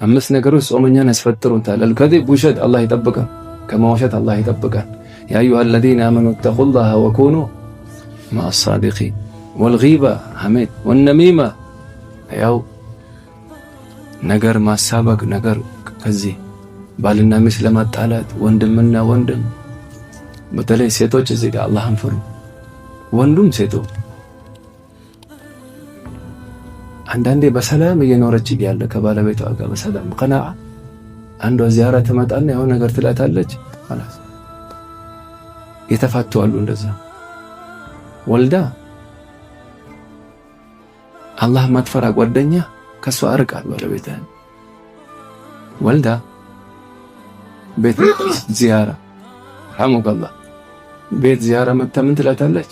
አምስት ነገሮች ጾመኛን ያስፈጥሩታል። الكذب ውሸት፣ አላህ ይጠብቀን ከመዋሸት አላህ ይጠብቀን። يا أيها الذين آمنوا اتقوا الله وكونوا مع الصادقين። والغيبة ሐሜት፣ والنميمة ያው ነገር ማሳበቅ፣ ነገር ከዚህ ባልና ሚስት ለማጣላት፣ ወንድምና ወንድም፣ በተለይ ሴቶች እዚህ ጋር አላህን ፍሩ። ወንዱም ሴቱ አንዳንዴ በሰላም እየኖረች እያለ ከባለቤቷ ጋር በሰላም ቀናዓ አንዷ ዚያራ ትመጣና የሆነ ነገር ትላታለች። خلاص የተፋቱ አሉ። እንደዛ ወልዳ አላህ ማትፈራ ጓደኛ ከሷ አርቃል ባለቤትህን። ወልዳ ቤት ዚያራ رحمك الله ቤት ዚያራ መጥታ ምን ትላታለች?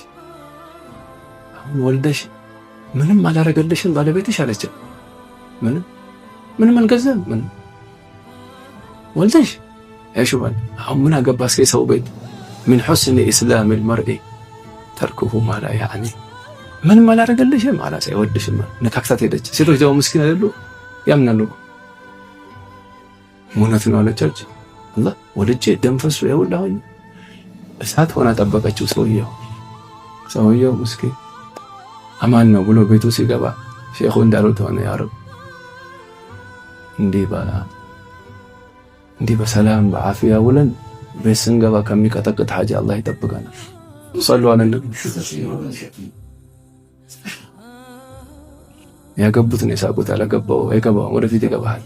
አሁን ወልደሽ ምንም አላረገልሽም ባለቤትሽ አለች። ምንም ምንም አልገዛም። ምንም ወልደሽ ያሽባል። አሁን ምን አገባ እስከ ሰው ቤት። من حسن إسلام المرء تركه ما لا يعنيه። ምንም አላረገልሽም አላስ አይወድሽም። ነካክታት ሄደች። ሴቶች ደግሞ ምስኪን አይደሉ፣ ያምናሉ። እውነት ነው አለቻች። አላህ ወልጄ ደም ፈሶ ይኸውልህ አሁን እሳት ሆና ጠበቀችው። ሰውየው ምስኪን አማን ነው ብሎ ቤቱ ሲገባ ሼኹ እንዳሉት ሆነ። يا رب እንዲህ በሰላም በዓፊያ ውለን ቤት ስንገባ ከሚቀጠቅጥ ሐጃ አላህ ይጠብቀናል። صلوا على النبي። ያገቡት ነው የሳቁት፣ ያላገባው አይገባውም፣ ወደፊት ይገባሃል።